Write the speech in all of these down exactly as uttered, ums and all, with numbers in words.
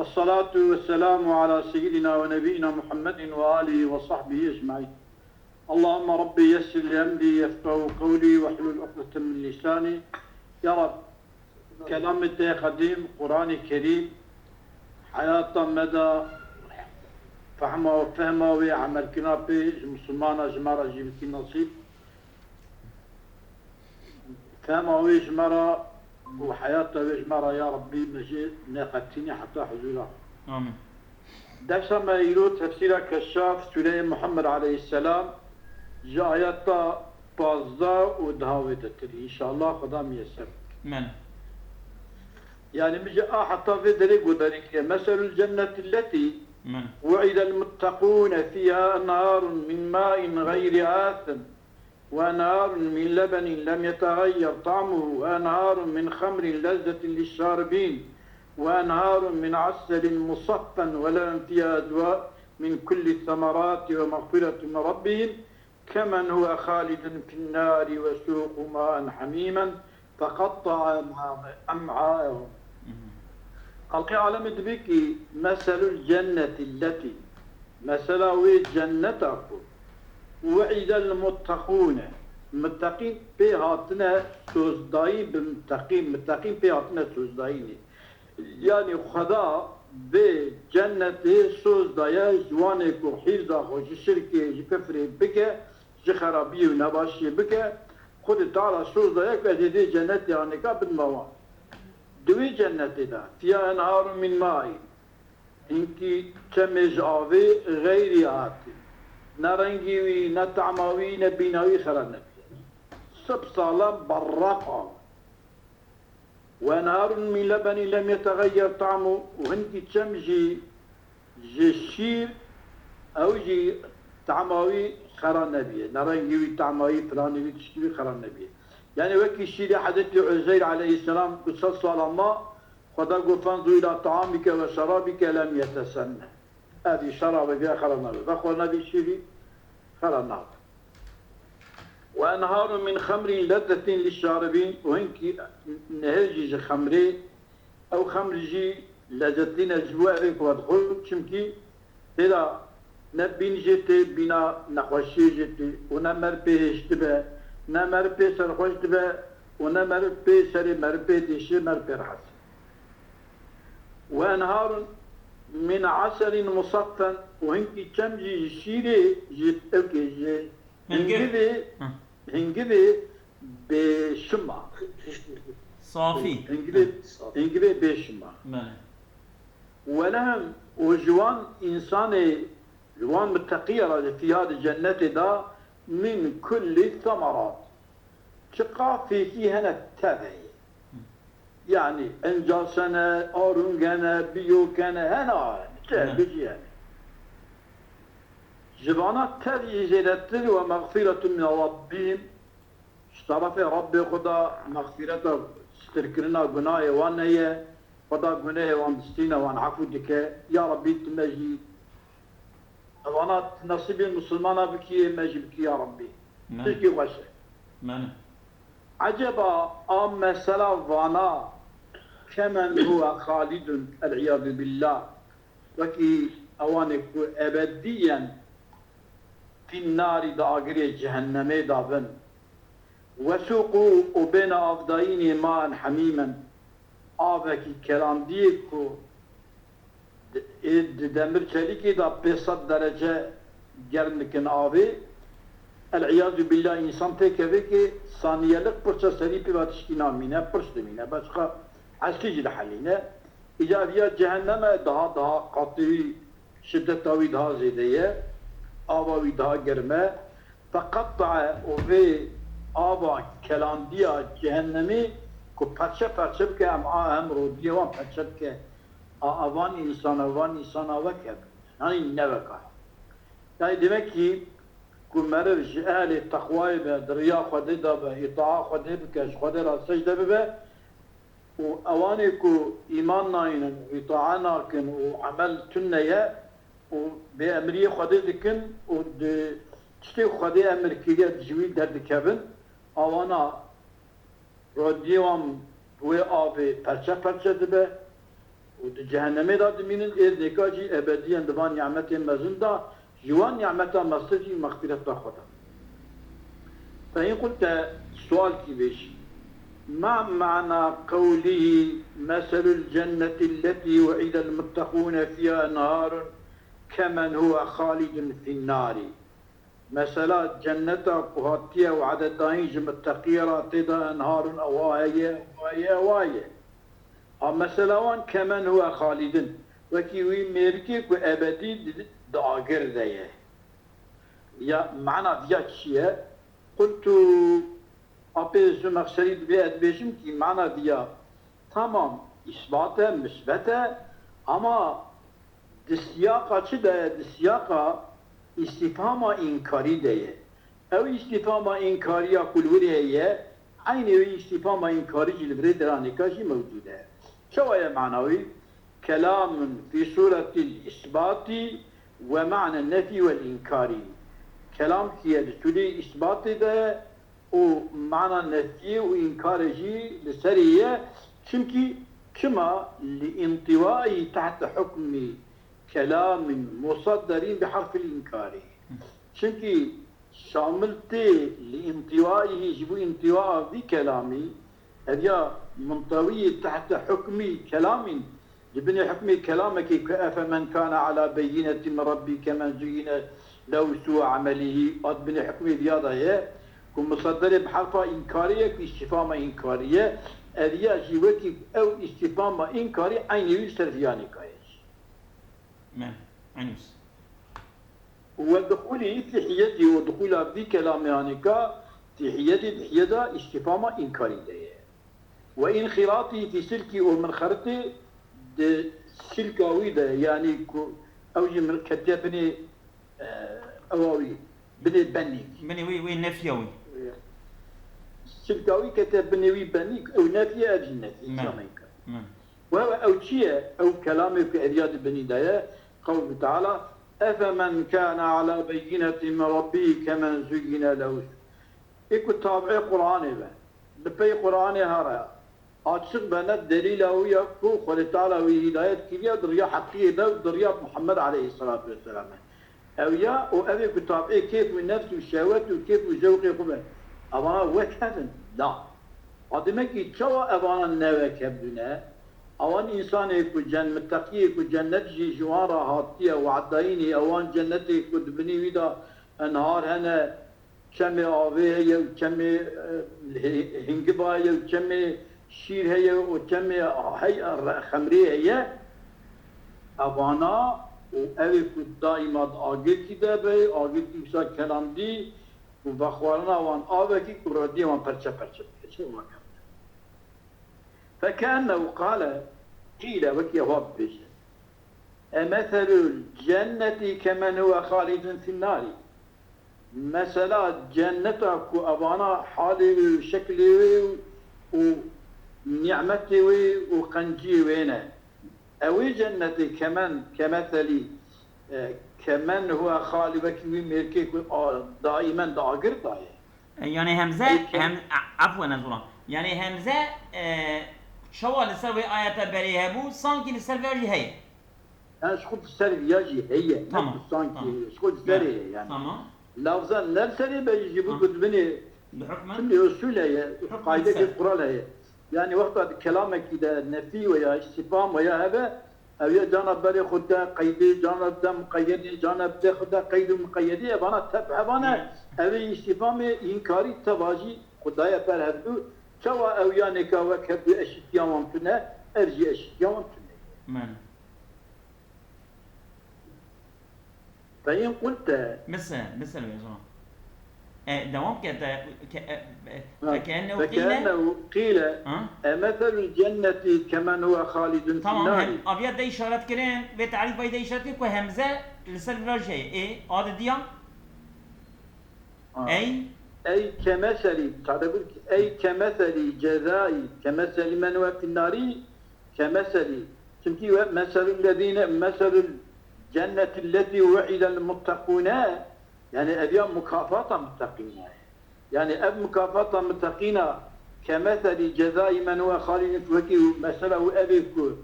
والصلاة والسلام على سيدنا ونبينا محمد وآله وصحبه أجمعين. اللهم رب يسر لي أمري يفقه قولي واحلل عقدة من لساني. Ya Rab, kelamê te qedîm, Qur'anê Kerîm, heyata me de fehma, fehma wê, emelkirina pê ji misilmana ji me re jî bikî nasîb. Fehma wê ji me re û heyata wê ji me re ya Rabbî me jê neqetîne heta huzûra. Amîn. Dersa me îro tefsîra Keşşaf, Sûreyê Muhammed aleyhisselam, ji ayeta pazdeh û deha wê de tirî. Înşallah Xweda miyeser bike. Men. Yani min ji a heta vê derê guhdarî kiriye. Meselul cenneti lletî Men. وعد المتقون فيها أنهار من ماء غير آثن وأنهار من لبن لم يتغير طعمه وأنهار من خمر لذة للشاربين وأنهار من عسل مصفى ولهم فيها أزواج من كل الثمرات ومغفرة من ربهم كمن هو خالد في النار وسوقوا ماء حميما فقطع أمعاءهم. Xelqê alemê dibê kî meselul cenneti lletî, mesela wê cenneta ku وعد المتقون, muteqîn pê hatine sozdayî, bi muteqîn, muteqîn pê hatine sozdayînê. Yanî Xweda vê cennetê soz daye ji wanê ku hîrza xwe ji şirkê, ji kifrê bike, ji xerabiyê û nebaşiyê bike, Xwedê Teala soz daye ku ez ê vê cennetê anêka bidime wan. Di wê cennetê de, فيها أنهار من ماء, hinkî çemê ji avê, غير آثن, ne rengî wî, ne tema wî, ne bîna wî xera nebiye. Sip salam berraq av. وأنهار من لبن لم يتغير طعمه, û hinkî çem jî ji şîr, ew jî tema wî xera nebiye. Ne rengî wî, tema wî, filanî wî, tiştî wî xera nebiye. Yani wekî şîrê Hezretî Uzeyr aleyhisselam ku sed sala ma, Xweda got, فانظر إلى طعامك وشرابك لم يتسنه. Ev jî şerabê vê xera nabe. Vexwe nebî şîrî xera nabe. وأنهار من خمر لذة للشاربين, û hinkî nehê jî ji xemrê, ew xemr jî lezzetî ne ji bo evê ku vedixwe, çimkî tê de ne bîn jê tê, bîna nexweşiyê jê tê, û ne mer pê hêş dibe, ne mer pê serxweş dibe, û ne mer pê serê mer pê dêşê, mer pê rehet. وأنهار من عسل مصفى, û hinkî çem jî ji şîrê, ji ewkê, ji Hingir. hingivê, Hı. hingivê bêşima. Safî. Hingivê, Hı. hingivê bêşima. Belê. Welehim, û ji wan însanê, ji wan muteqîya re, فيها, di cennetê de, من كل الثمرات. Çiqa fêkî hene tev heye. Yani encas hene, arûng hene, biyok hene, hene, hene, çi Ne. bijî hene. Ji vana tev jî zêdetir, ومغفرة من ربهم, ji tarafê Rabbê xwe de mexfîreta, sitirkirina gunahê wan heye, xwe de gunehê wan distîne, wan efû dike. Ya Rabbî, tu me jî evana, tu nesîbê misilmana bikî, me jî bikî ya Rabbî. Men. Tişkî xweş e. Men. Eceba a mesela vana, كمن هو خالد, العياذ بالله, wekî ewanê ku ebediyen في النار, di agirê cehennemê de bin. وسقوا, û bêne avdayînê, ماء حميما, avekî kelandiyê ku di, ê di demir çelîkê de pê sed derece germ dikin avê. العياذ بالله, însan têkeve ke saniyelik pirça serî pê ve tiştî namîne, pirç dimîne, başqa hestî jî dihelîne. Îca viya cehenneme daha, daha qatî şiddeta wî daha zêde ye, ava wî daha germ e. فقطع, û vê ava kelandiya cehennemê ku perçe perçe bike, em a hem rodiyê wan perçe bike, a evan însana, van însana weke, yanî ne weka. Yani demek ki ku meriv ji ehlê teqwayê be, di riya Xwedê de be, îtaa Xwedê bike, ji Xwedê re secde bibe, û ewanê ku îman nayînin, îtaa nakin û emel tune ye û bêemriyê Xwedê dikin û di tiştê Xwedê emir kiriye ji wî derdikevin, awana rodiyê wan wê avê perçe perçe dibe û di cehennemê de dimînin, êznika jî ebediyen di van nîmetên mezin de, ji wan nîmeta meztir jî mexfireta Xweda. Fe in qulte, sualkî vêjî, ma mana qewlihî, meselul cennetî lletî we'îdel mutteqûne fîha enharun kemen huwe xalidun fînnarî. Mesela cenneta ku hatiye wade dayîn ji mitteqiyê re tê de enharun ewa heye, ewa heye, ewa ye. Ha mesela wan kemen huwe xalidin. Wekî wî mêrikê ku ebedî di, di agir de ye. Ya mana viya çi ye? Qultu, apê Zumexşerî dibê ez dibêjim kî mana viya tamam îsbat e, misbet e, ama di siyaqa çi de ye? Di siyaqa îstîfhama înkarî de ye. Ew îstîfhama înkariya ku li wir heye, eynê wê îstîfhama înkarî jî li virê deranêka jî mewcûd e. Çawa ye mana wî? Kelamun fî sûretil îsbatî we ma'ne nefî wel înkarî. Kelam ki ye di sûreyê îsbatê de û mana nefiyê û înkarê jî li serê ye. Çimkî çima? Li întiwaî tehte hukmî kelamin musadderîn bi herfil înkarî. Çimkî şamil tê li întiwaîhî, ji bo întiwaa vî kelamî, ev ya muntewî tehte hukmî kelamîn, di binê hukmê kelamekê ku efemen kana ala beyînetî min rebbî kemen zuyîne lehu sû'u emelîhî, a di binê hukmê viya de ye, ku musadderê bi herfa înkarî ye, ku îstîfama înkarî ye, ev ya jî wekî ew îstîfama înkarî eynê wî ser viyanê kaye jî. Me, eynî wisa. Ve dixulî fî hiyetî û dixula vî kelamê anîka fî hiyetî di hiyeda îstîfama înkarî de ye. Ve înxîratî fî silkî û minxeritî di silka wî de, yanî ku ew jî min ketiye binê, e, ewa wî, binê benî. Binê wî, wî nefiya wî. Silka wî kete binê wî benî, ew nefiye, ev jî nefiye. Me. Çameynka. Me. Wewe ew çi ye? Ew kelamê ku ev ya di binî de ye, qewlu Teala, "Efemen kâne alâ beyînetî min rabbî kemen zuyyine lehu." Ê ku tabiê Qur'anê be, bi pey Qur'anê here, açiq be, ne delîla wî ya ku Xwedê Teala wî hîdayet kiriye di riya heqiyê de û di riya Muhammed aleyhisselatu vesselam e. Ew ya û ev ê ku tabiê kêf û nefs û şehwet û kêf û zewqê xwe be, evana wek hev in? La. A demek kî çawa evana ne wek hev bûne? Ewan însanê ku cen-, mitteqiyê ku cennet jî ji wan re hatiye we'dayînî, ewan cennetê ku di binî wî de enhar hene, çemê avê heye û çemê, e, hi-, hingiva heye û çemê şîr heye û çemê hey-, re-, xemrê heye. Evana û ew ê ku daîma di agirkî de be, agirkî wisa kelandî û vexwarina wan avekî ku rediyê wan perçe perçe bike. Çi wan kevne? Fekeennehu qale, qîle, wekî ewa bibêje. Emeselul cennetî kemen huwe xalidun finnarî. Mesela cenneta ku evana halê wê û şeklê wê û nîmetê wê û qenciyê wê ne. Ew ê cennetê kemen, kemeselî, e, kemen huwe xalî, wekî wî mêrkê ku a, daimen di agir de ye. E, yani hemze, Ey ke- hem, a-, afwen ez olam. Yani hemze, e, çawa li ser wê ayeta berê hebû, sankî li ser vê jî heye. Yani ji xwe di ser viya jî heye. Ne Tamam, ku sankî tamam. Ji xwe di serê heye yani. Tamam. Lafzen ne li serê be jî, ji bo Tamam. ku di binê Bi hukmen? Şimdi usul heye, Hukmen qaydekî ser. Kural heye. Yani wexta di kelamekî de nefî veya îstîfam veya hebe, ew ya cana berê xwe de qeydê, cana de muqeyyedê, cana de xwe de qeyd û muqeyyedê, evana teb hevane, Evet. Ev ê îstîfamê înkarî teva jî xwe daye ber hevdû, çawa ew ya nêka wek hevdû eşîtiya wan tune, ev jî eşîtiya wan tune. Men. Fe in qulte. Misal, misal wê zaman. E, devam ke, te, ke, e, e, Ha, fekeennehu qîle. Fekeennehu qîle, Ha? Emeselul cenneti kemen huve halidun Tamam, finnari. Hem aviya de işaret kirin, ve tarîf de işaret kirin ku hemze li ser viraj heye. E, a didiya? Ha. Ey? Ey kemeselî, tadebur ki, ey kemeselî cezai, kemeselî men huve finnari, kemeselî. Çimkî we meselul lezîne, meselul cennetillezî we'idel muttekûne, yani ev ya mukafata mutteqîne. Yani ev mukafata mutteqîna kemeselî cezai men huve halidun, wekî mesela û evê ku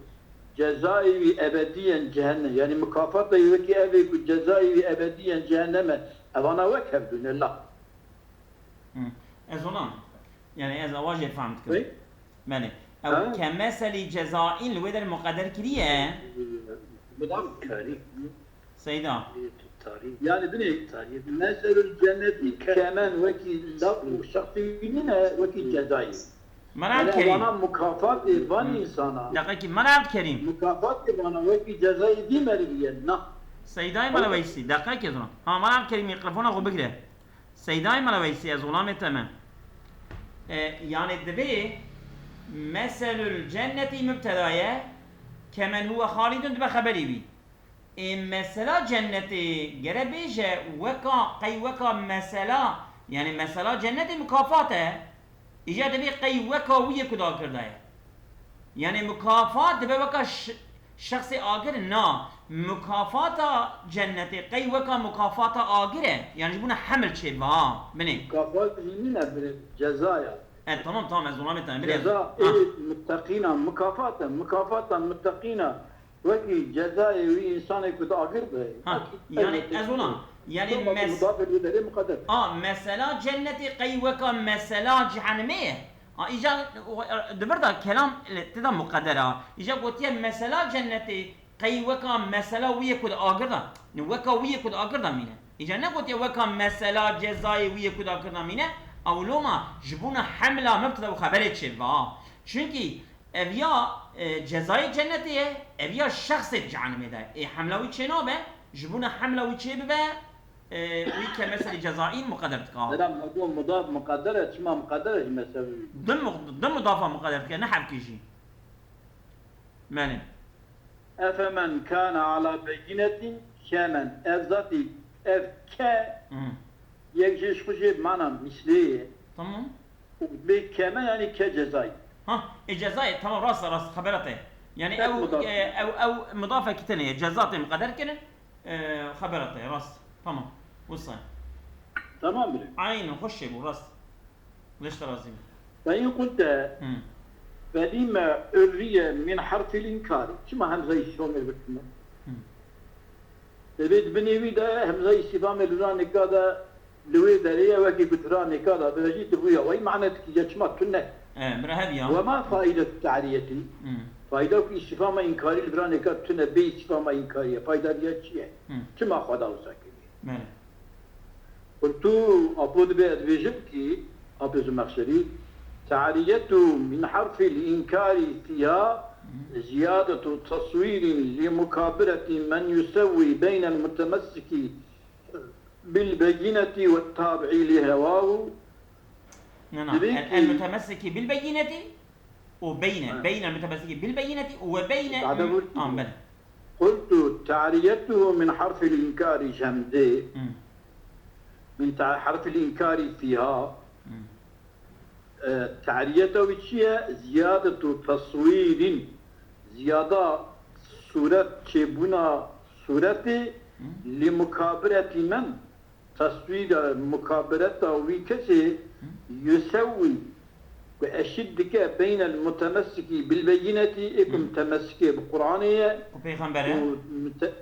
cezayê wî ebediyen cehennem. Yani mukafata wî wekî ev ê ku cezayê wî ebediyen cehennem e. Evana wek hevdû ne la. Hı. Ez ona, yani ez awa jê fehm dikim. Belê. Ew kemeselî cezaîn li wê derê muqeder kiriye. Seyda. Yani binê meselul cennetî kemen wekî laf û şexsî wî nîne wekî cezayî. Merav Yani Kerîm. Vana mukafatê van insana. Deqekî Merav Kerîm. Mukafatê vana wekî cezayî dî meriviye. Na. Seydayê Mela Weysî. Deqekê zona. Ha Merav Kerîm mikrofona xwe bigire. Seydayê Mela Weysî ez olamê te me. E, yani divê meselul cennetî mübteda ye. Kemen huwe halidun dibe xeberî wî. Ê mesela cennetê gere bêje weka qey weka mesela, yani mesela cennetê mukafat e. Îja divê qey weka wî yê ku dagir daye. Yani mukafat dibe weka ş- şexsê agir na. Mukafata cennetê qey weka mukafata agir e. Yani ji bûna hemil çêbibe ha. Binê. Mukafat jî nîne binê cezaya. E tamam tamam ez ona bêtane. Binê. Ceza ê muteqîna mukafat e. Mukafata muteqîna Wekî cezayê wî însanê ku di agir de. Ha, yani ez ona, yani mes... Mudafê wî derê muqeder. A, mesela cennetê qey weka mesela cehennemê ye. A, îca di vir de kelam tê de muqeder a. Îca gotiye mesela cennetê qey weka mesela wî ye ku di agir de. Ne weka wî ye ku di agir de mîne. Îca ne gotiye weka mesela cezayê wî ye ku di agir de mîne. Ew loma ji bona hemla mibteda û xeberê çêbibe. Çünkî Ev ya e, cezayê cennetê ye, ev ya şexsê di cehennemê de ye. Ê hemla wî çênabe, ji bona hemla wî çêbibe, e, wî ke meselî cezaîn muqeder dika. Selam, mudaf, mudaf muqeder e, çima muqeder e ji mesel wî? Din mu-, din mudafa muqeder dike, ne hevkî jî. Menê. Efemen kâne alâ beyyinetin kemen. Ev zatî, ev ke, Hı. yek jê ji xwe jê mana mislê ye. Tamam. Û bê keme yanî ke cezayî. Ha, e cezayê, tamam, rast e, rast, xebera te ye. Yani Tek ew, mudaf. e, ew, ew mudafekî tenê ye, ceza tê miqeder kirin, e, xebera te ye, rast. Tamam, wisa ye. Tamam bile. Aynen, xweş şey bû, rast. Leş te razî bû. Fe in qulte Hı. felîme urriye min harfil inkari. Çima hemzeyî şomê bikime? Hı. Divê di binê wî de hemza îstîfamê li vira nêka de li wê derê ye, wekî ku di vira nêka de bêjî, tu bûya weyî mane dikî, ya çima tune? E, bira hediya. Wema faidetu te'riyetî? Hmm. Fayda ku îstîfama înkarî li vira nêka tune, bê îstîfama înkarî ye. Fayda diya çi ye? Hmm. Çima Xweda wisa kiriye? Belê. Qultu, apo dibe ez bêjim kî, apê Zemexşerî, te'riyetu min harfil înkarî fîha ziyadetu teswîrin li mukabireti men yusewwî beynel mutemessiki bil beyineti we tabi'i li hewahu. Na, na. Divê El, kî el mutemessiki bil beyineti û beyne. Ha. Beynel mutemessiki bil beyineti û we beyne. Dade bû. An, belê. Qultu te'riyetuhu min harfil înkarî ji hemzê. Hmm. Min te-, harfil înkarî fîha. Hmm. E, te'riyeta wî çi ye? Ziyadetu teswîrîn. Ziyada sûret, çêbûna sûretê, Hı. li mukabiretî men, teswîra mukabereta wî kesê, Hı. yusewwî, ku eşît dike beynel mutemessikî bil beyinetî, ê ku Hı. mutemessikê bi Qur'anê ye, Ku pêxember e. û mute-,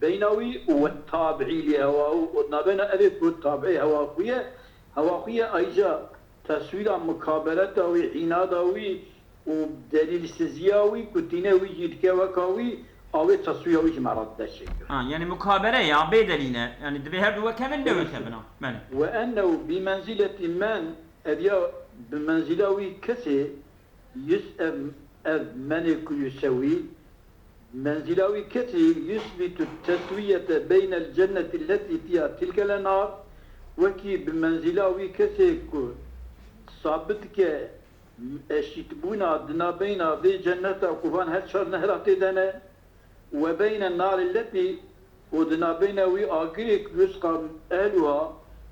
beyna wî û we tabi'î lê hewa û nabeyna ev ê ku tabi'î hewa xwe ye, hewa xwe ye, ayrıca teswîra mukabereta wî, înada wî û delîlsiziya wî ku tîne wî jî dike weka wî, a wê teswîra wî ji me re dide çêkir. Ha, yani mukabere ya bê delîl e. Yani divê her du wekevin, ne wekevin ha. Belê. Ve ennehu bi menzileti men, ev ya bi menzila wî kesê, yus ev, ev menê ku yusewî, menzila wî kesî yusbîtu teswiyete beynel cennetî letî fîha tilkel enar, wekî bi menzila wî kesê ku sabit dike eşîtbûna di nabeyna vê cenneta ku van her çar nehra tê de ne, we beyne narî letî û di nabeyna wî agirê ku rizqa ehluha,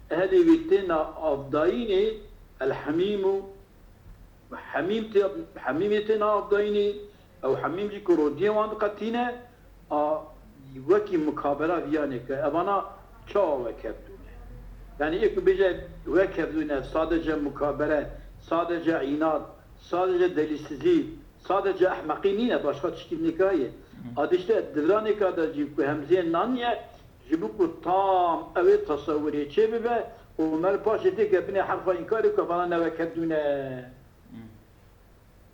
ehlê wî têna avdayînê, el hemîmû, Hemîm tê, hemîmê têne avdayînê, ew hemîm jî ku rodiyê wan diqetîne, a wekî mukabera viyanê ke evana çawa wekevdûne? Yani ê ku bêje wekevdûne, sadece mukabere, sadece înad, sadece delîsizî, Sadece ehmeqî nîne, başka tiştî nîka ye. Adî işte di vira nîka de jî ku hemzeyê naniye, ji bo ku tam ew ê tesewirê çê bibe û me li paşê têke binê herfa înkarê ku vana ne wek hev dû ne.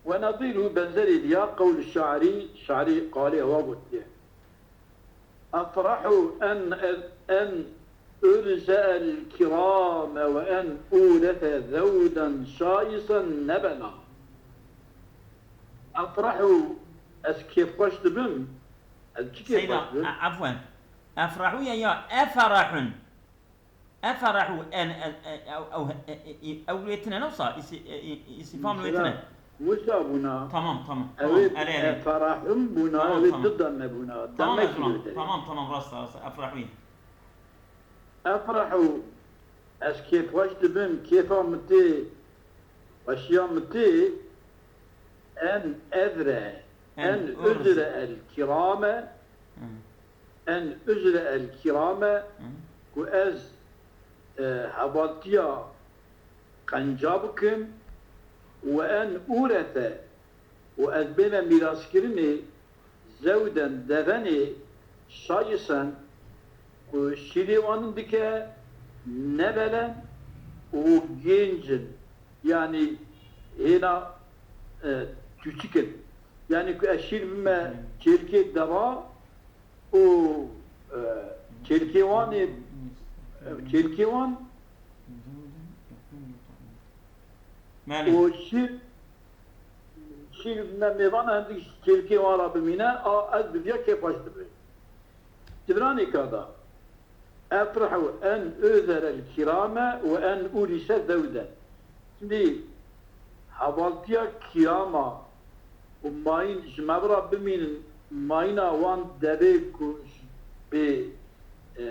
Ve nadîrû benzerî diya qewl şairî, şairî qalê ewa gotiye. Efrahu en, en urze el kirame ve en urete zewden şaisen nebela. Efrahu, ez kêfxweş dibim. Ez çi Seyda, kêfxweş dibim? e, efwen. Efrahu ya, ya eferahun. Eferahû en, en, en, ew, ew, e, e, e, ew wê tine ne wisa? Îsî-, e, e, îsîfam wê tine. Mesela, wisa bûna. Tamam, tamam, tamam. Ew ê, erê, erê. Eferahûn bûna, Tamam, ew ê tamam. du dame bûna. Tamam, Dame Ezra, kî dere? Tamam, tamam, rast, rast. Eferahû. Efrahû, ez kêfxweş dibim, kêfa min tê, xweşiya min tê, en ezre, En en özre. özre el kirame, Hı. en uzre el kirame, Hı. ku ez, e, hevaltiya qenca bikim, û en urete, û ez bême mîraskirinê zewden devenê şayisen ku şîrê wan dike nebelen û gênc in, yanî hêna, e, çûçik in. Yanî ku ez şîr bime çêlkê deva, û, e, çêlkê wan ê, e, çêlkê wan Belê. û şîr, şîr me mêvana hindik çêlkê wan re bimîne, a, ez bi viya kêfxweş dibim. Di viranêka de, Efrahu en özer el kirame ve en urise zewden. Şimdi hevaltiya kirama û mayîn ji me bira bimînin, mayîna wan devê ku bi, e,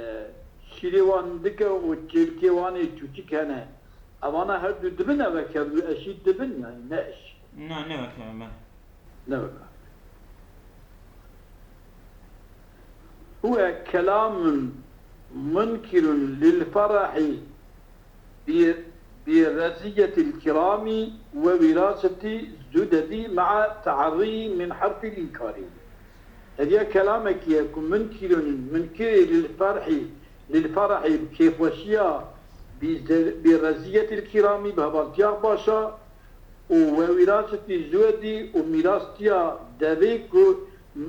şîrê wan dike û çêlkê wan ê çûçik hene. Evana her du dibin eve kevdû eşî dibin, yani ne eşî. Na, ne weke me. Ne weke. Huve kelamun munkirun lil ferahi bi, bi reziyetil kirami ve viraseti zudedi ma'a taarri min harfil inkari. Hediye kelamekî ye ku munkirun, munkirê lil ferhi, lil ferahi, kêfweşiya bi ze-, bi reziyetil kirami, bi hevaltiya başa, û we wîrasetî zuwedî û mîrastiya devê ku m-,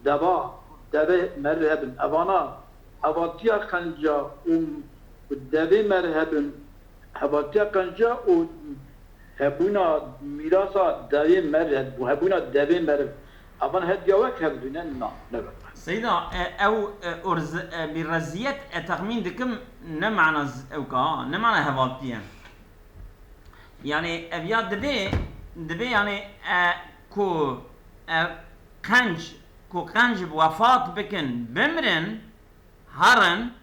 deva, devê merî hebin. Evana hevaltiya qenca û m-, devê merî hebin, hevaltiya qenca û hebûna mîrasa devê merî hebû, hebûna devê merî. Evan hediya wek hev dûne? Na, ne wek. Seyda, e, ew, e, orz-, e, bi reziyet, e, texmîn dikim ne mana z-, ewka, ne mana hevaltiye. Yani ev ya divê, divê yani, e, ku, e, qenc, ku qenc wefat bikin, bimrin, herin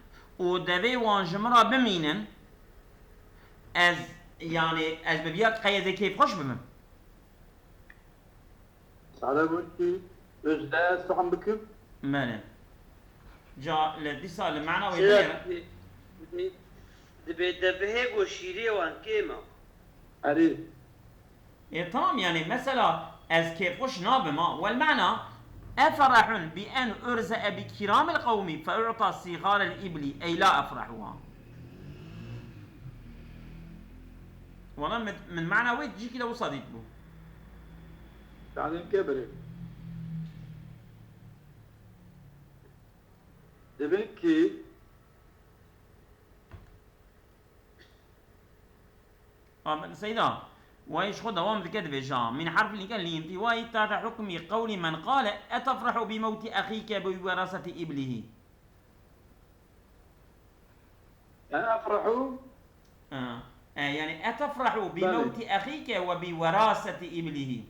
û devê wan ji min re bimînin, ez, yani ez bi viya qeyezê kêfxweş bibim. Sade wekî özde ez fam bikim. Belê. Ca li dîsa li mana wê Şeýle heye. Dibê, dibê devihê ku şîrê wan kêm e. Erê. E, tamam, yani mesela ez kêfxweş nabim ha. Wel mana, eferahun bi en urze bi kiramil qewmi fe u'ta sigarel ibli ey la efrahuha. Wala min, min mana wê cîkî de wisa dît bû. Talim ke bire. Demek ki Amin. Seyda, wayî ji xwe dewam dike dibêje, min harfil inke li intiwayî tahta hukmî qewlî men qale etefrehu bi mewtî exîke bi weraseti iblihî. Efrehu? Ha. E, yani etefrehu bi Belê. mewtî exîke ve bi weraseti iblihî.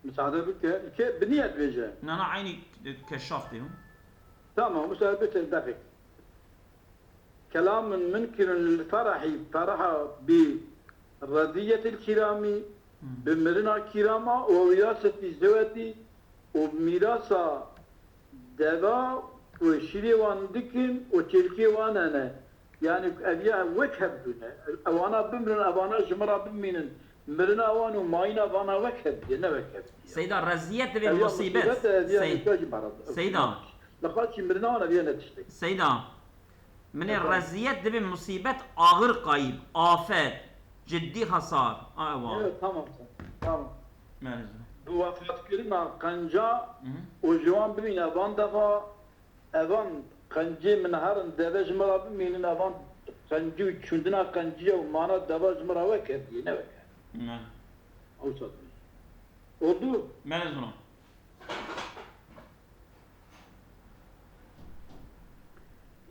Misade bike, ke bi niyet bêje. Na, na, eynî keşaf tê. Tamam, misade bike, deqîk. Kelamun munkirun lil ferahi, feraha bi rediyetil kirami, Hmm. bi mirina kirama û wirasetî zewedî û mîrasa deva ku şîrê wan dikin û çêlkê wan hene. Yani ev ya wek hev dûne. Ewana bimrin, ewana ji min re bimînin. Mirina wan û mayîna vana wek hev diye, ne wek hev diye. Seyda, reziyet divê Ev ya musîbet. Musîbet e, ev ya Sey-, nîka jî merad. Seyda. Li xaçî mirina wan ev ya ne tiştek. Seyda. Minê Efendim? Reziyet divê musîbet, ağır kayıp, afet, ciddi hasar. A, ewa. Evet, tamam, tamam. Tamam. Merhaba. Bi wefatkirina qenca Hı hı. û ji wan bimîne van defa Evan qencê min herin deve ji min re bimînin, evan qencî û çûndina qenciya û mana deva ji min re weke diyê, ne weke. Ne. Ew çat min. Oldu. Mele zona.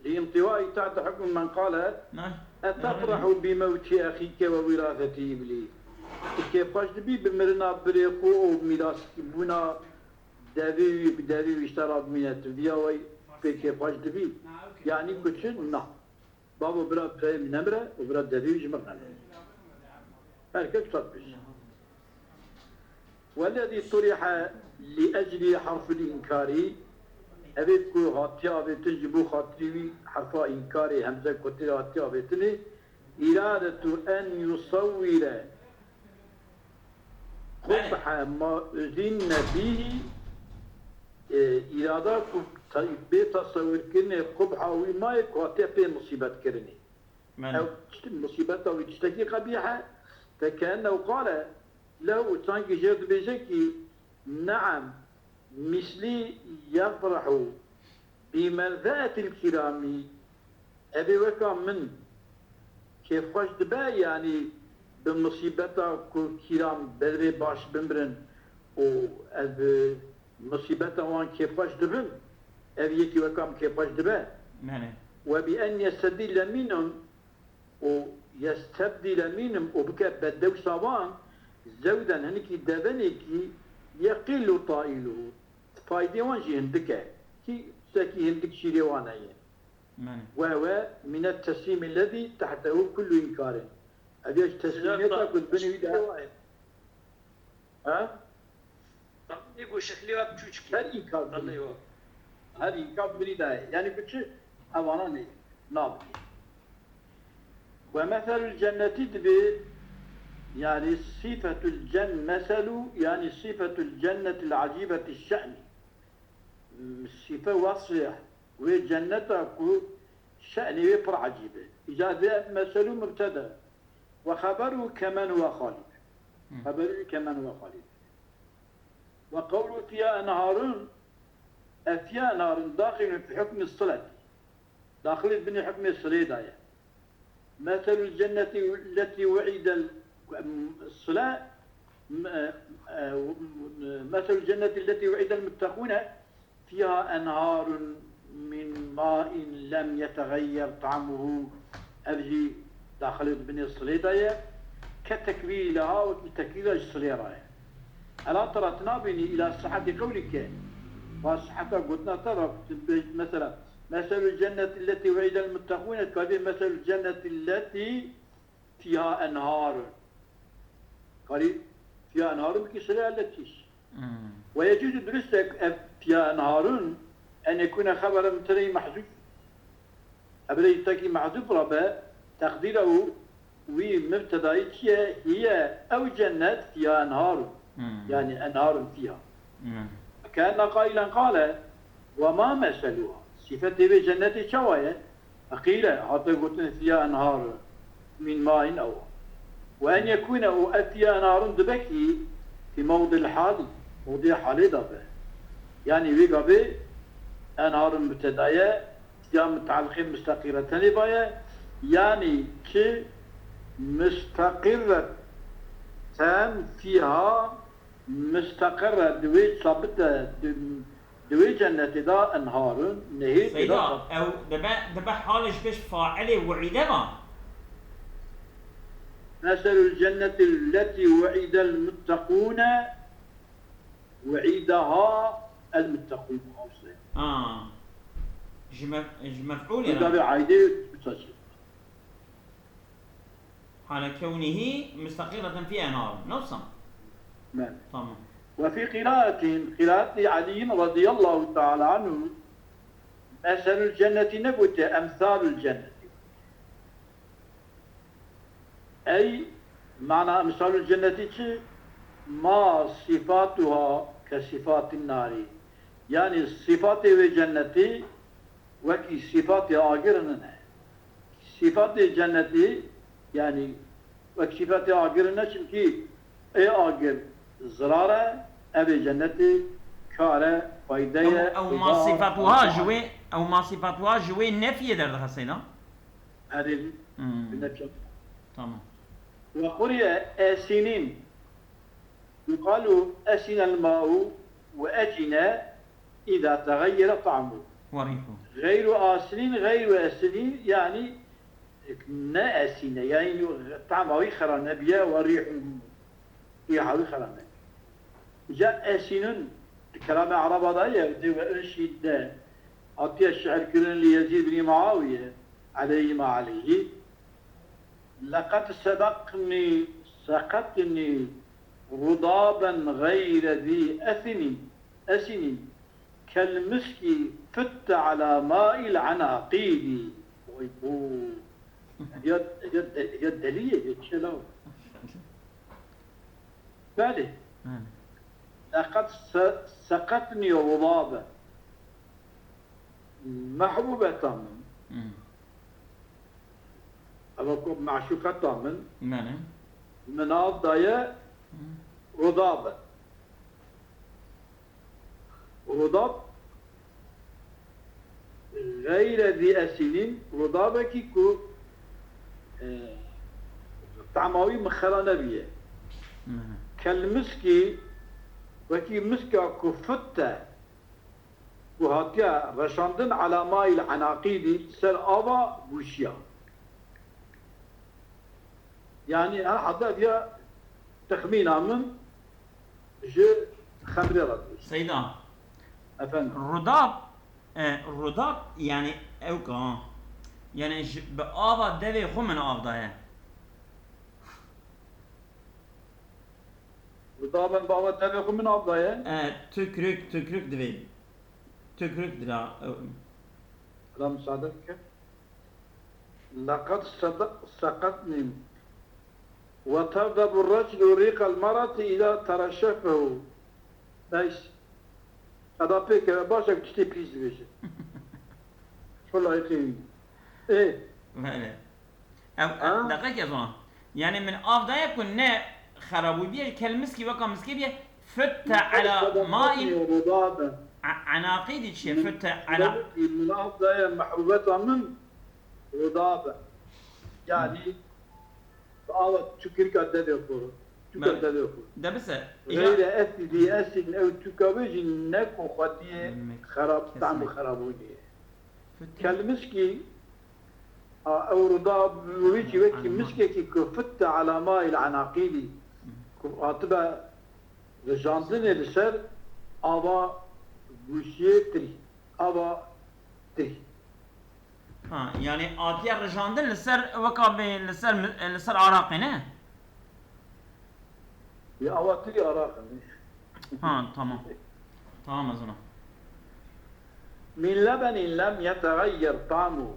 لانطوائه تحت حكم من قال: Ne. أتفرح بموت أخيك ووراثته لي؟ Tu kêfxweş dibî bi mirina birê xwe û mîraskîbûna Devî wî bi devî wî ji te re bimîne, tu viya wê pê kêfxweş dibî? Yanî ku çi? Na. Bavo, bira birayê min nemire û bira devî wî ji min re nemire. Her kes çat bêje. والذي طرح لأجله حرف الإنكار، evê ku hatiye avêtin ji bo xatirî wî herfa înkarê, hemze kotirê hatiye avêtinê, إرادة أن يصور قبح ما أذن به، e, îrada ku te-, bê tesewirkirinê qubha wî mayê ku hatiye pê musîbetkirinê. Mene. Ew tişt-, musîbeta wî tiştekî qebîh e, فكأنه قال له، sankî jê dibêje kî, نعم، مثلي يفرح بمرضاة الكرام، evê weka min kêfxweş dibe, yanî bi musîbeta ku kîram berê baş bimirin û ez bi musîbeta wan kêfxweş dibim, ev yekî weka min kêfxweş dibe. Mene. وبأن يستبدل منهم û يستبدل منهم û bike bedewsa wan, زودا، hinekî devenekî، يقل طائله، faydê wan jî hindik e. Kî tiştekî hindik şîrê wan heye. Mene. وهو من التسليم الذي تحته كل إنكار. Ev ya ji teslîmiyeta ku di binê wî de. Ha? Ê ku şeklê wa biçûçik e. Her înkar Vallahi binî. Wa. Her înkar binî de ye. Yanî ku çi? Evana ne. Nabî. ومثل الجنة dibê, yanî صفة الجن-، مثل، yanî صفة الجنة العجيبة الشأن. Sîfe, wesfê wê cenneta ku şe'nê wê pir ecîb e. Îca vê ev meselû mubteda. وخبره كمن هو خالد. Hı. خبره كمن هو خالد. وقوله فيها أنهار، ev فيها أنهار داخل في حكم الصلة. Daxilê binê hukmê silê de ye. مثل الجنة التي وعد ال-، الصلاة، م-، آه، آه، مثل الجنة التي وعد المتقون فيها أنهار من ماء لم يتغير طعمه. Ev jî daxilê binê silê de ye. كتكبير لها، wekî tekbîra ji silê re ye. Ela tera tu nabînî إلى صحة قولك. Va siheta gotina te re, tu bê-, mesela, مثل الجنة التي وعد المتقون، tu bê مثل الجنة التي فيها أنهار. Karî فيها أنهار bikî silê التي. Hmm. ويجوز، durust e, ev فيها أنهار أن يكون خبرا مبتدأ محذوف. Ebirê tekî mehzûf re be, teqdîra û wî mubtedayî çi ye? هي، ew cennet, فيها أنهار. Hmm. Yanî أنهار فيها. Hmm. كأن قائلا قال: وما مثلها؟ Sîfetê vê cennetê çawa ye? فقيل، hate gotin: فيها أنهار من ماء أو. وأن يكون، û ev فيها أنهار dibe kî في موضع الحال، mewdê halê de be. Yanî wê gavê أنهار mubteda ye, ya mutaliqê mustaqîreten ê vaye, yanî ki mustaqîreten فيها، mustaqîr e, di wê sabit e, di, di wê cennetê de أنهار، nehêr tê de Seyda, sabit. Ew dibe, dibe halê ji pêş failê وعد va. مثل الجنة التي وعد المتقون، وعدها المتقون. Ha. Ji mef-, ji mef'ûlê re. Bi aydê bi saçê. حال كونه مستقرة في أنهار. نفسا. نعم. Tamam. وفي قراءة، قراءة علي رضي الله تعالى عنه، مثل الجنة negote، أمثال الجنة. أي Mana emsalul cennetî çi? Ma sifatuha ke sifatin nari. Yanî sifatê wê cennetî wekî sifatê agir nine. Sifatê cennetî, yanî wek sifatê agir nine, çimkî ê agir zirar e, ev ê cennetî kar e, fayde Ew, ye, ew ma sifatuha ji wê, ew ma sifatuha ji wê nefiyê derdixe Seyda? Erê, Hmm. bi nefiyê. Tamam. Ve quriye esinin. Yuqalu esinel ma'u ve ecine iza tegayyere ta'mu. Ve rihu. Gayru asinin, gayru esinin, yani ne esine, yani tama wî xera nebiye, ve rihu, riha wî xera nebiye. Ca esinun, di kelamê Ereba de ye, di ve inşî de, hatiye şi'rkirin li Yezîd bin Muawiye, aleyhî ma aleyhî. Leqed sedaknî seqetnî rudaben gayre zî esinin, esinin. Kel miskî fitte ala ma'il enaqîdî. Oy bu. Ya, ya, ya deliyê, ya çelav. Belê. Belê. Leqed se-, seqetnî rudaben. Mehbûbeta min. Hmm. Eva ku meşûqeta min. Belê. Min av daye Hmm. rudabe. Rudab geyre zî esînîn, rudabekî ku, e, tama wî min xera nebiye. Belê. Kel miskî, wekî miska ku fitte, ku hatiye reşandin ela mayil enaqîdî, ser ava gûşiya. Yanî her hada diya texmîna min ji xemrê re dibêje. Seyda. Efendim? Rudab, e, rudab, yani ewka, yani ji, bi ava devê xwe min av daye. Rudabin bi ava devê xwe min av daye. E, tükrük, tükrük divê. Tükrük dira, e, Bira müsaade bike. Leqed sede-, seqetnî ve terdebu reclu rîqel mereti îza tereşefehu. Neyse. Eda pê keve, baş e ku tiştê pîs dibêje. Ço layîqê wî. Ê. Belê. Ev, Ha? Deqekê zona. Yani min av daye ku ne xerabû bîye, kel miskî weka miskê bîye, fitte ela mail Rudabe. A-, enaqîdî çi ye? Fitte ela Min av daye mehbûbeta min Rudabe. Yani bi ava tükürka devê xwe, tüka Belê. Devê xwe. De bise. Geyre esîdî, esîd ew tüka wê jî ne ku xwediyê Min xerab, kesme. Tam xerabûnê ye. Fitte. Kelmiskî, a, ew ruda wî jî wekî Anma. Miskekî ku fitte ela mayil enaqîdî, ku hatibe rijandinê li ser ava gûşiyê tirî, ava tirî. Ha, yani hatiye rijandin li ser, weka bê li ser mi-, li ser araqê, ne? Ya ava tirî araqê. Ha, tamam. Tamam, ez ona. Min lebenin lem yetegeyyer ta'mu.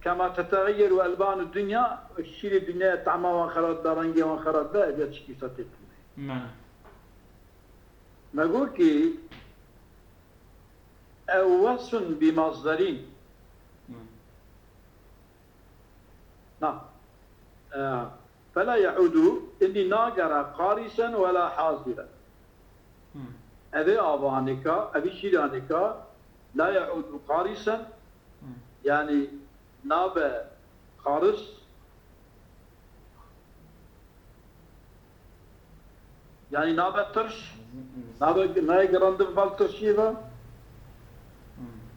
Kema tetegeyyeru elbanu dünya, şîrê dünyaya tama wan xera dibe, rengê wan xera dibe, ev ya çikî sa tê tune. Belê. Me got ki, ew wesfun bi mazderin. Hı. Na. E, fela yaudu, inî nagere qarisen wela haziren. Hı. Evê avanêka, evî şîranêka, la yaudu qarisen, Hı. Yani nabe qaris, yani nabe tirş, nabe, nayê gerandin val tirşiyê ve, Hı.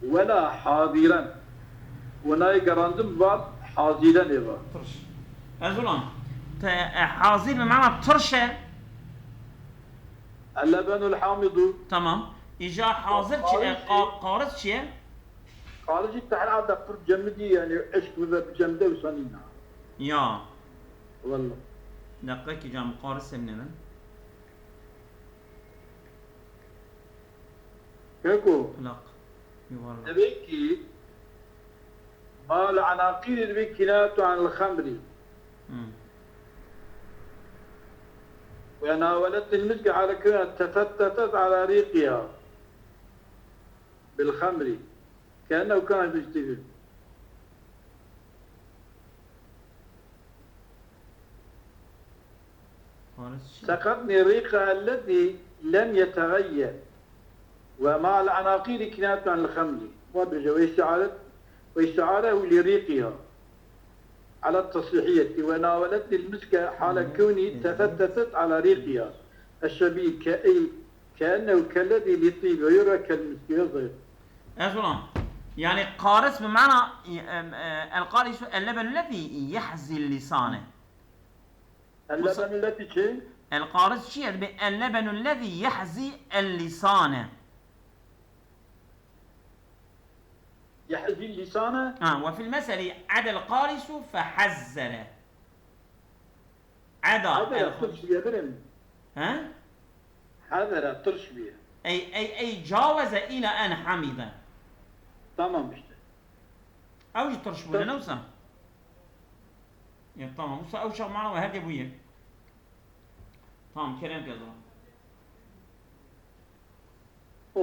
Wela haziren. Û nayê gerandin val hazirenê ve. Tirş. Ez ulan, te, e, hazir bi mana tirş e. Ellebenul hamidu. Tamam. Îca hazir çi e? Qaris çi? Qa-, qaris çi ye? Qaris jî tehra de pir cemidî, yani eşk bibe bi cemide wisa nîna. Ya. Wella. Deqekî can qaris em ne ben. Keko. Plak. Yuvarlak. Demek ki, mal anaqîrî divê kînayetun anil xemrî. Hmm. وناولتني المسك حال كونها تفتتت على ريقها بالخمر كأنه كان يشتكي. Faris çi? سقتني ريقها الذي لم يتغير. ومع العناقير كناية عن الخمر. وبج-، واستعارة، واستعاره لريقها على التصحيحية. وناولتني المسك حال كوني تفتتت على ريقها الشبيه كأي-، كأنه كالذي للطيب ويرى كالمسك ويظهر. Ez ulan. Yani qaris bi mana, e, e, el qarisu el lebenu lezî yehzi lisane. اللبن الذي شيء؟ El qaris çi ye? Dibe el lebenu lezî yehzi el lisane. يحزي اللسان؟ Ha, ve fil meseli adel qarisu fehazzere. Ada حذر el tirş bûye birim. Ha? حذر tirş bûye. Ey, ey, ey caweze ila en hamide. Tamam işte. Ew jî tirş bûne, ne wisa? Ya tamam, wisa ew çax mana we her bûye. Tamam, kerem ke zor.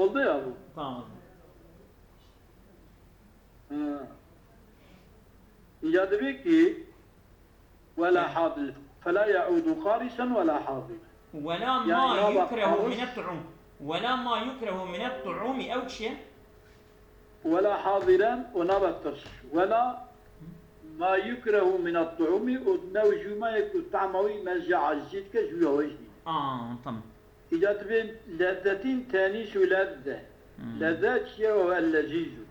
Oldu ya bu. Tamam. Ha. Ya demek ki ولا حاضر. فلا يعود قارسا ولا حاضرا. ولا ما يكره من الطعوم. ولا ما يكره من الطعوم ew çi ye? ولا حاضرا û nabe tirş. ولا ما يكره من الطعوم û ne û jûmayê ku tahma wî me ji acizî dike ji wî awêj nîne. Aa, tamam. Îca dibên lezzetîn tenîs û lezze. Hmm. Lezze çi ye? Ve el lezîzu.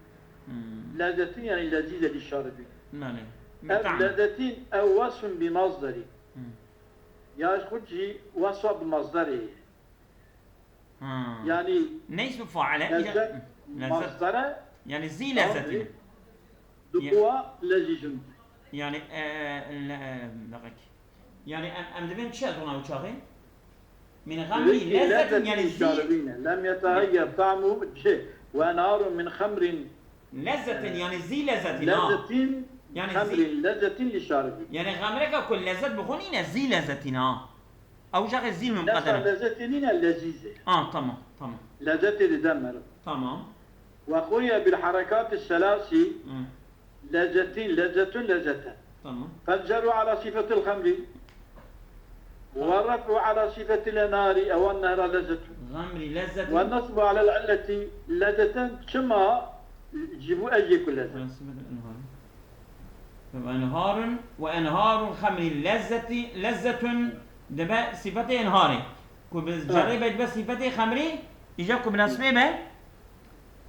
Hmm. Lezzetîn yani lezîze lî şaribî. Belê. Ev lezzetîn ew wasfun bi mazderî. Hmm. Ya ji xwe jî wasfa bi mazderê ye. Hmm. Yani neysu faile, lezzet, lezzet. Mazdere, yani zî lezzetîn. Duwa lezîzun. Yani, e, le-, e, Yani em, em dibên çi ez ona ew çaxê? Min xemrî lezzetin yani zî. Lem yeteheyyer ta'mu şey. Ve enharun min xemrin. Lezzetin yani zî lezzetin ha. Lezzetin. Yani zî. Xemrin lezzetin li şaribî. Yani xemreka ku lezzet bi xwe nîne zî lezzetin ha. Ew çaxê zî mumqedere. Lezzetin nîne lezîze. Ah, tamam, tamam. Lezzetê dide meriv. Tamam. Ve quriye bil harekati selasi. Hı. Lezzetîn, lezzetun, lezzeten. Tamam. Fel ceru ala sifetil xemri. Ve raf'u ala sifetil enari, ewan nehra lezzetun. Xemri, lezzetun. Ve nasbu alel illeti, lezzeten, çima ji bo ecê ku lezzet. Ala sifetil enhari. Ve enharun, ve enharun xemri lezzeti, lezzetun, dibe sifetê enhari. Ku bi cerrê be dibe sifetê xemri, îca ku bi nesbê be,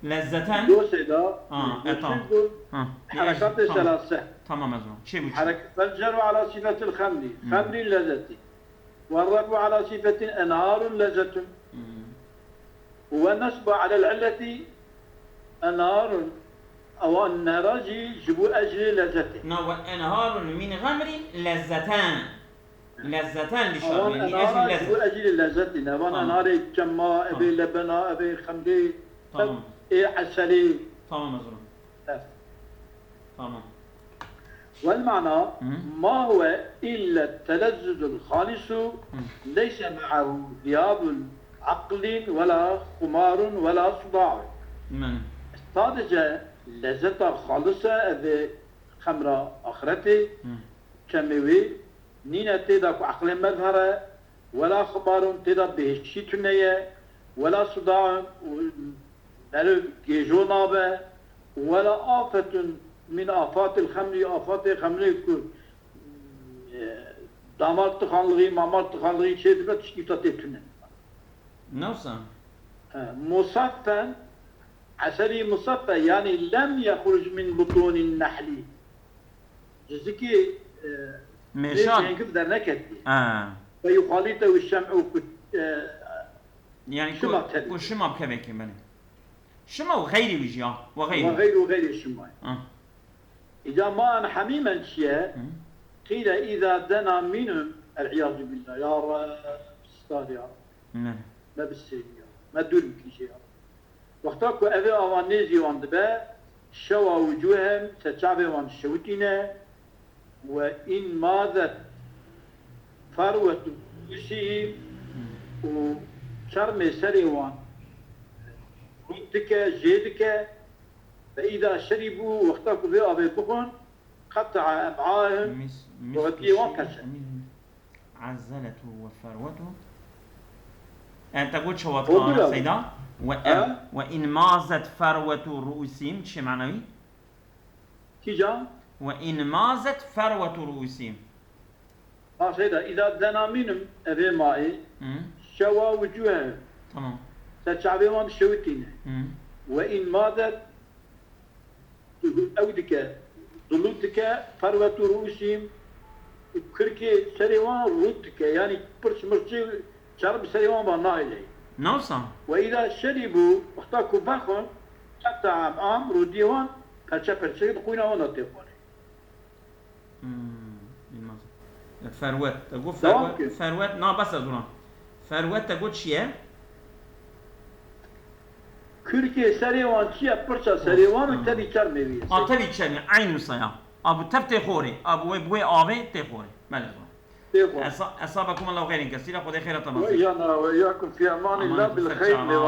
Lezzeten. Dosê de, ha, e, tamam. Ha, harekatê selase. Tamam, ez çi bu? Hareket, fel ceru ala sifetil xemri. Hmm. Xemri lezzeti. Ve rafu ala sifatin enharun lezzetun. Hmm. Ve nasbu ala illeti enharun. Ewan nehra jî ji bo ecrê lezzetê. Na ve enharun min xemri lezzeten. Lezzeten li şaribî. Ewan enhara ji bo ecrê lezzetî ne. Ewan enharê çema, ebê lebena, ebê xemrê, ê eselê. Tamam, ez rûm. Tamam. Wel mana, ma huve illa telezzuzul halisu, leyse ma'ahu ziyabul aqlin wela xumarun wela suda'un. Sadece lezzeta halise, evê xemra axretê, çemê wê, nîne tê de ku eqlê me dihare, wela xumarun tê de bêhiştî tune ye, wela sudaun û meriv gêjo nabe, wela afetun min afatil xemrî, afatê xemrê ku, e, damar tixanlixî, mamar tixanlixî çê dibe, tiştî te tê tune. Newsa. E, musaffen, eserî musaffe, yanî lem yexruc min butûnin nehlî. Cizikê, e, mêşan, cêngiv derneketiye. Ha. Ve yuxalîte û şem'u ku, e, yani şima ku, tevî. Ku şima bikevekê, belê. Şima û xeyrî wî jî ya. Ve xeyrî. Ve xeyr û xeyrî şima. Ha. Îca ma en hemîmen çi ye? Hı. Qîle îza dena mînhum, el-îyazü billah. Ya Reb, star ya. Ne? Me bisênî ya. Me dûr bikî jê ya. Wexta ku evê awan nêzî wan dibe, şewa wucûhem, serçavê wan şewitîne, we în mazet ferwetu rûsîhîm, û çermê serê wan rût dike, jê dike. Ve îda şerîbû, wexta ku vê avê bixwin, qeta'a em'ahum, Mis- rûtiyê wan misli perçe. Azeletu ve ferwetu. E, te got çawa Oldu dikana ya. Seyda? Ve Ha? em ve in mazet ferwetu ru'usihim, çi manawî? Kîjan? Ve in mazet ferwetu ru'usihim. Ha Seyda, îda denamînim evê mayê, Hı? şewa wucuhe, Tamam. ser çavê wan dişewitîne. Hı? Ve in madet, ew dike, dulût dike, ferwetu ru'usihim, kirkê serê wan rût dike. Yanî pirç mirçî çerm serê wan ba nahêle. Nawsa? Ve îda şerîbû, wexta ku vexwin, qeta'a em'ahum, rûtiyê wan perçe perçe di quyna wan de tê xwarin. Hmm, bilmez. E, Ferwet. Te got Tamam ferwet. ki. Ferwet. Na bes ez ulan. Ferwet te got çi ye? Kirkê serê wan çi ye, pirça serê wan û Ha. tevî çermê wî ye. A tevî çermê. Eyn wisa ya. A bu tev tê xorê. A bu wê, bu wê avê tê xorê. Belê zor. Tê xwe. Esa, esaba kuma law xeyrin kesîra, Xwedê xeyra te Ve nasîb. iyana ve iyakum fi emanillah, Emanillah, bil ser xeyr, çava. lê